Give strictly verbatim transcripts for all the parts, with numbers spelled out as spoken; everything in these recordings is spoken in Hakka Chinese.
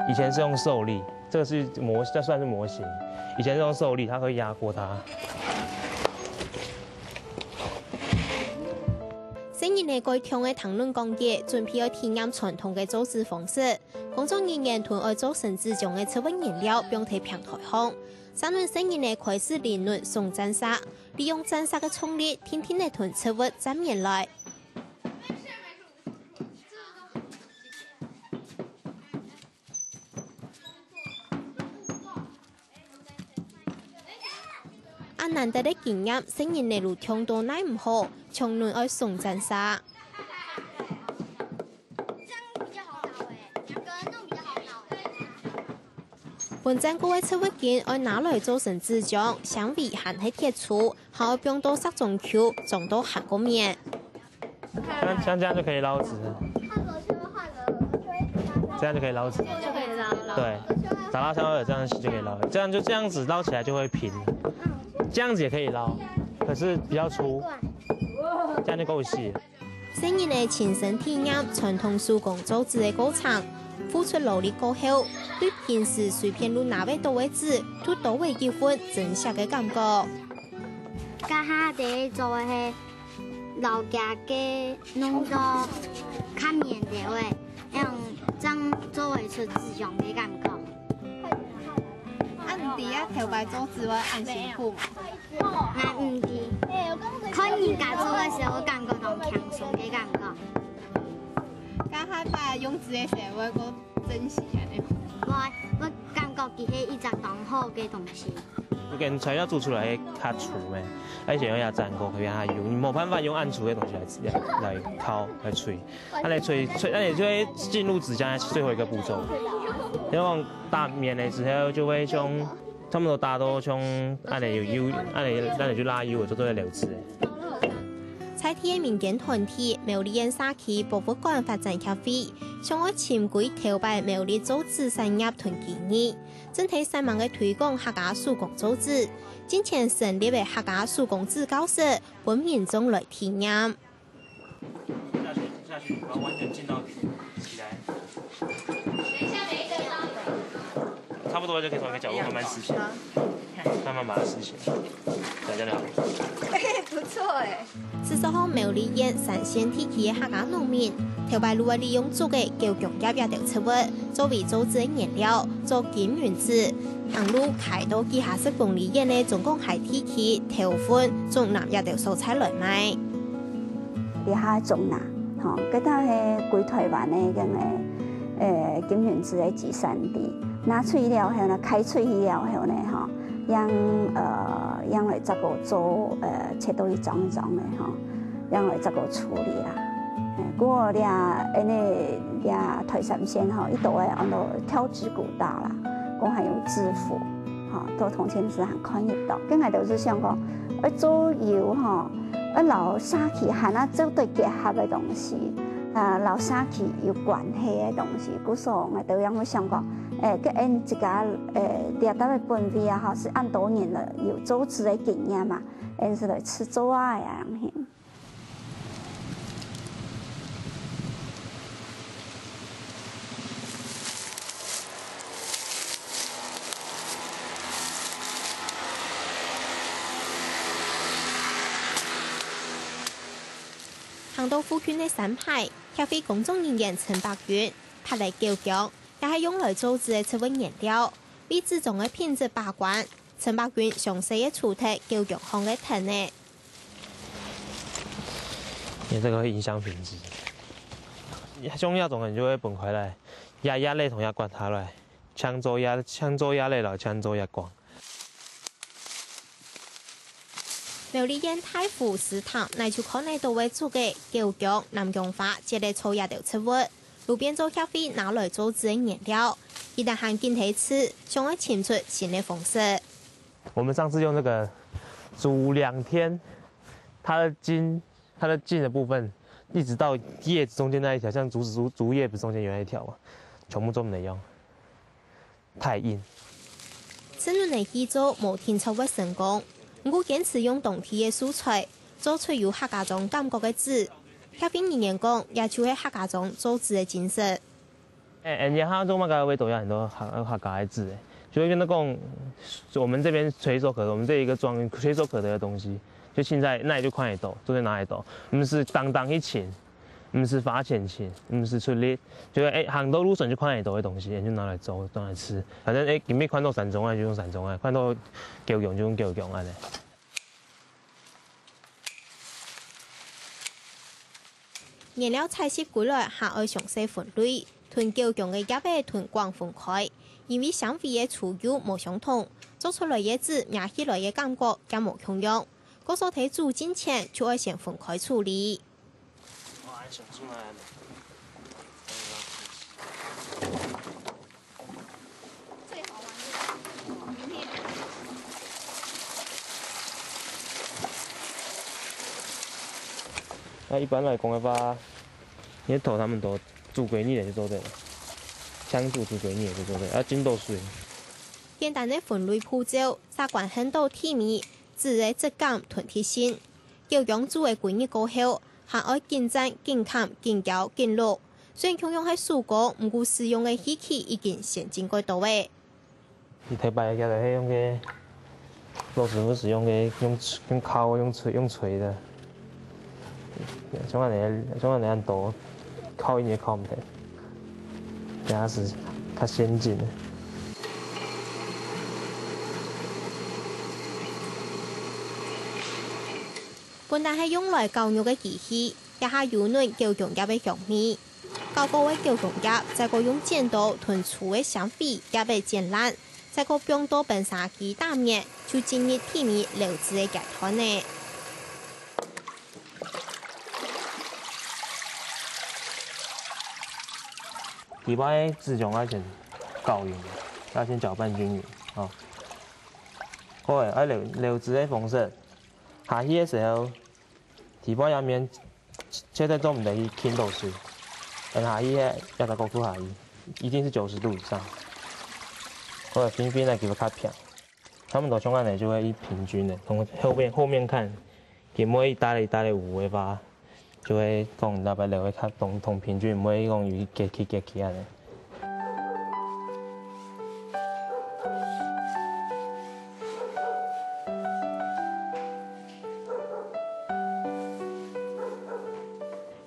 以前是用受力，这个是模，这算是模型。以前是用受力，它会压过它。細人仔蓋暢个談論講解，準備愛體驗傳統个做紙方式。工作人員同愛做成紙漿个植物原料放在平台項，三輪細人仔開始理論送棧石，利用棧石个衝力，定定仔同植物棧圓來。 恁難得个經驗，細人仔都暢到耐毋好，衝輪愛送棧石。分棧過个植物根愛拿來做成紙漿，纖維還係鐵鋤，還愛放到石中坵，裝到還過綿。 像，像这样就可以捞纸了。这样就可以捞纸。就可以捞了。对，打蜡像会有这样就可以捞，这样就这样子捞起来就会平，这样子也可以捞，可是比较粗，这样就够细了。細人仔親身體驗傳統手工做紙个過程，付出勞力過後，對平時隨便都拿會到个紙，都多了一份珍惜个感覺。這下在做个係 摎厥个弄到較綿兜仔，恁樣正做會出紙漿个感覺。啊，你知啊，頭擺做紙會恁辛苦無？𠊎毋知，看人家做个時候，感覺當輕鬆个感覺。該下擺用紙个時候，會過 珍惜恁樣。𠊎，𠊎感覺佢係一隻當好个東西。佢个材料做出來較粗咩，而且又較堅固，佢較幼，你無辦法用恁粗个東西來，來，來敲、來吹。恁樣吹，吹，恁樣就會進入紙漿最後一個步驟。然後打綿的時候就會像，差不多打到像恁樣有幼，恁樣，恁樣就罅幼，就做得留紙个。 在地个民間團體苗栗縣社區博物館發展協會，想愛尋歸頭擺苗栗做紙產業同機遇，正在煞猛个推廣客家手工做紙。進前成立个客家手工紙教室，分民眾來體驗。下去，下去，然後完全進到底來。 差不多就可以從一個角落慢慢撕起來，慢慢把它撕起來，這樣就好。哎，不錯哎。事實上，苗栗縣三線地區个客家農民，頭擺就會利用竹仔、狗芎葉這兜植物，作為做紙个原料，做金銀紙，行路開到幾下十公里遠个中港溪地區、頭份、竹南這兜所在來賣。這下竹南，吼，這兜係歸台灣个恁樣个 呃，金銀紙个集散地。拿出去了後呢，開出去了後呢，吼，用，呃，用來再過做，呃，切到一張一張个，吼，用來再過處理啦。嘿，故所這，恁樣，這台三線吼，一度會安到跳紙古道啦，講還有紙府，吼，到通天寺還看得到。該𠊎兜係想講，愛做有吼， 呃，摎社區還愛做得結合个東西，啊，摎社區有關係个東西，故所𠊎兜也會想講，欸，該𠊎自家，欸，這搭个本位啊，吼，係恁多年了，有做紙个經驗嘛，𠊎係來試做啊，恁樣。 行到附近个山排，協會工作人員陳伯君，拍來狗芎，也係用來做紙个植物原料，為紙漿个品質把關。陳伯君詳細个除忒狗芎項个藤仔。 因為這個會影響品質。像這種人就會分開來，壓壓類同壓管下來，搶走壓，搶走壓類摎搶走壓管。苗栗縣大湖獅潭，哪就看得到个竹仔、狗芎、南薑花，接著做這兜植物，就變做協會拿來做紙个原料。佢等還緊在試，想愛尋出新个方式。 我們上次用那個煮兩天，它的莖，它的莖的部分，一直到葉子中間那一條，像竹子，竹，竹葉不是中間有那一條嘛，全部都沒有用，太硬。新輪个製作無定著會成功，毋過堅持用當地个素材，做出有客家庄感覺个紙。協會人員講，這就係客家庄做紙个精神。哎，哎，你看做麼个會都有很多客客家个字，哎，就會跟他講，我們這邊垂手可得，我們這一個莊垂手可得的東西，就現在那裡就看得到，都在拿得到，毋使當當去尋，毋使花錢尋，毋使出力，就會哎行到路上就看得到的東西，就拿來做，拿來食。反正哎，今日看到山中啊就用山中啊，看到狗熊就用狗熊啊咧。 原料採集歸來還愛詳細分類，同狗熊个葉仔同梗分開，因為纖維个粗幼無相同，做出來个紙捏起來个感覺也無共樣。故所在煮進前就愛先分開處理。 那一般來講个話，你个頭差不多煮幾日就做得了，像煮煮幾日就做得了，要浸到水。簡單个分類步驟，煞關係到體味、紙个質感同特性。狗熊煮个歸日過後，還愛緊煎、緊崁、緊攪、緊摝。雖然共樣係手工，毋過使用个器具已經先進過多了。 你頭擺个係用个，老師傅使用个，用用敲，用锤，用锤的。像恁樣，像恁樣多，敲一年敲毋得，這下係較先進的。本來係用來絞肉个機器，這下有嫩狗熊葉个香味。 搞過个狗熊葉，再過用剪刀同粗个纖維葉仔剪爛，再過放到粄沙機打綿，就進入體味醹製个階段了。底背个紙張愛先攪勻，愛先攪拌均勻，吼。過來，愛醹醹製个方式，下去个時候，底背下面 絕對做毋得去傾倒水，等下去个要在高度下去，一定是九十度以上。好，平平來給它較平，差不多像恁樣就會平均的，從後面後面看，佢毋會一搭一搭个有个話，就會講那邊就會較同同平均，毋會講有一結起結起恁樣。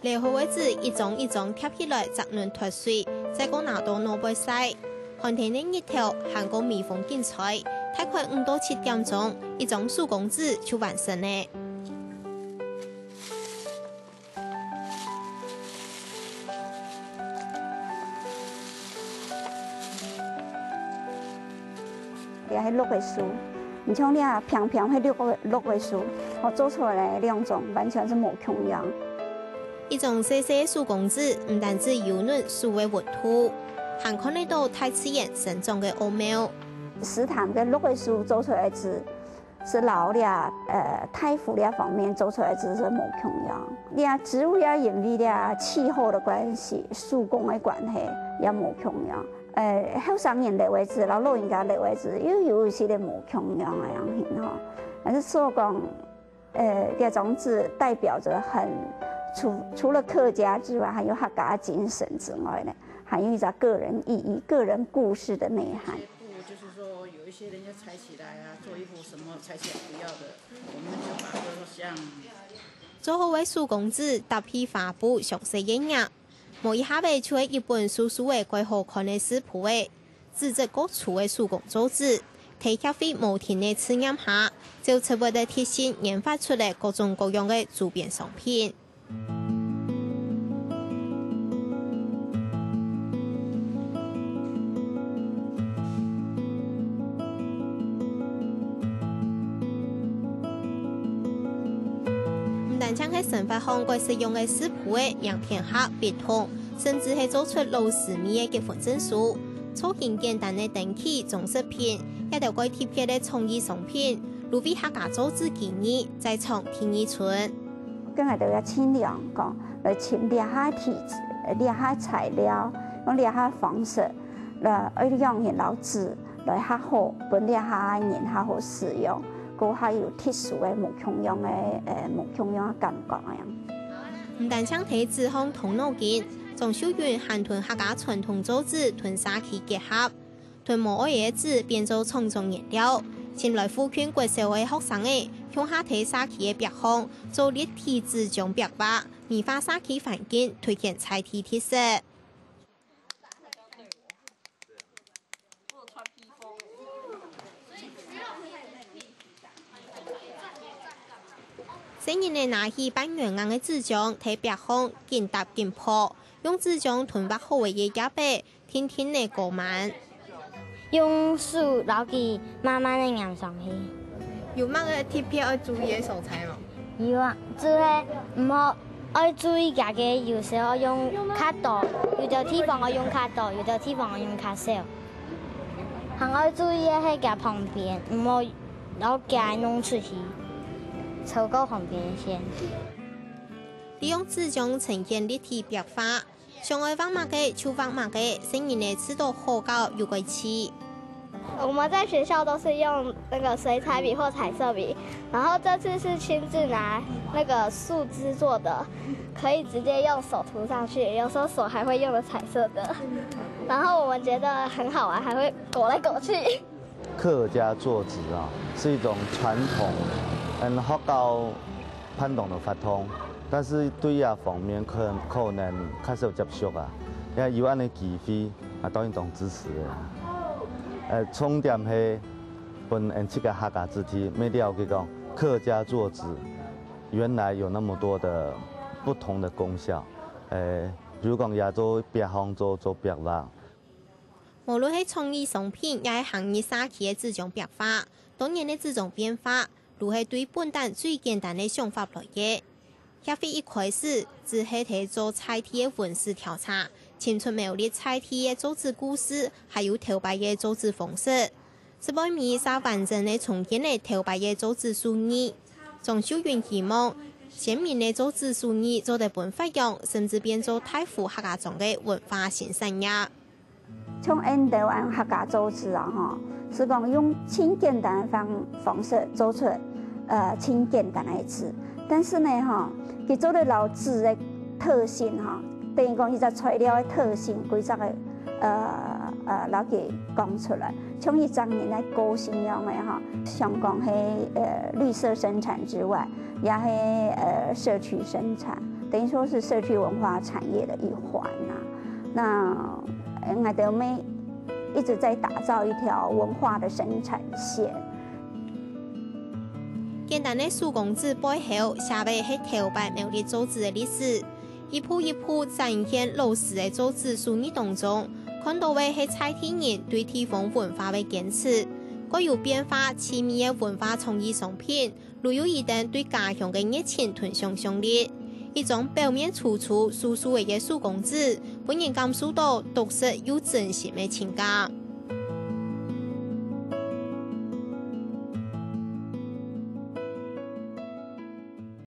醹好个紙一張一張疊起來，節能脫水，再過拿到外背曬。寒天个日頭，還過微風緊吹，大概五到七點鐘，一張手工紙就完成了。 這係綠个樹，你像這平平係綠个綠个樹，哦，做出來兩種完全係無共樣。一張細細个手工紙，毋單止有暖手个溫度，還看得到大自然生長个奧妙。石潭个綠个樹做出來紙， 係摎這，呃，大湖這方面做出來紙係無共樣。這植物也因為這氣候个關係，樹工个關係也無共樣。呃，後生人留个紙，摎老人家留个紙，又有一息仔無共樣个樣形吼。但是所以講，呃，這張紙代表著很，除，除了客家之外，還有客家精神之外呢，還有一種個人意義、個人故事的內涵。 就是說有一些人家採起來啊，做一幅什麼採起來不要的，我們就把它說像 做好个手工紙搭配花布，詳細个捏，無一下仔就係一本素素个蓋好看个食譜仔。紙質各處个手工做紙，在協會無停个試驗下，照植物个特性研發出來各種各樣个周邊商品。 毋單淨係生活上蓋實用个食譜仔，贏天下筆筒，甚至係做出老式味个結婚證書。做盡簡單个登記裝飾品，這兜蓋特別个創意商品，攄為客家做紙技藝再創第二春。 該𠊎兜也盡量講，來尋這下題，這下材料，用這下方式，來愛用人摎紙來較好，分這下人較好使用，過較有特殊个無共樣个，呃，無共樣个感覺恁樣。毋單淨在紙項動腦筋，張秀雲還同客家傳統造紙同社區結合，同無愛个紙變做創作原料，尋來附近國小个學生仔，共下在社區个壁項做立體紙張壁畫，美化社區環境，凸顯在地特色。 細人仔拿起半圓硬个紙張，在壁項緊搭緊翕，用紙張同畫好个頁仔，定定仔過滿。用手摎佢慢慢仔黏上去。有麼个特別愛注意个所在無？有啊，就係毋好 愛注意佢个，有時候用較多，有兜地方愛用較多，有兜地方愛用較少。還愛注意个係佢旁邊，毋好摎佢弄出去，超過旁邊个線。利用紙張呈現立體壁畫，想愛畫麼个就畫麼个，細人仔試著好搞又過趣。 我們在學校都是用那個水彩筆或彩色筆，然後這次是親自拿那個樹枝做的，可以直接用手塗上去，有時候手還會用得彩色的，然後我們覺得很好玩，還會勾來勾去。客家做紙啊，是一種傳統，嗯，學校 辦公个活動，但是對這方面可，可能較少接觸啊。也有恁樣機會，啊，當然當支持个啊。呃，重點係分𠊎自家客家子弟，愛了解講客家做紙原來有那麼多的不同的功效。呃，比如講，也做壁畫，做，做壁畫。無論係創意商品，也係行入社區个紙張壁畫，當然个紙張變化， 就係對本旦最簡單个想法來个。協會一開始只係在做在地个文史調查，尋出苗栗在地个造紙故事，還有頭擺个造紙方式。十八米煞完整个重建了頭擺个造紙手藝。張秀雲希望，先民个造紙手藝做得分發揚，甚至變做大湖客家庄个文化新產業。 像𠊎兜恁客家造紙啊，吼，係講用盡簡單个方，方式做出，呃，盡簡單个紙。但是呢，吼，佢做得摎紙个特性，吼，等於講一隻材料个特性，歸隻个，呃，呃，摎佢講出來。像一隻人个個性樣个，吼，像講係，呃，綠色生產之外，也係，呃，社區生產，等於說是社區文化產業的一環啊。 那，呃，𠊎兜乜一直在打造一條文化的生產線。簡單个手工紙背後，寫个係頭擺苗栗造紙个歷史，一步一步展現老師个造紙手藝當中，看到个係在地人對地方文化个堅持，過有變化、趣味个文化創意商品， 旅遊一等對家鄉个熱情同想像力。一張表面粗粗、素素个手工紙，分人感受到樸實又真心个情感。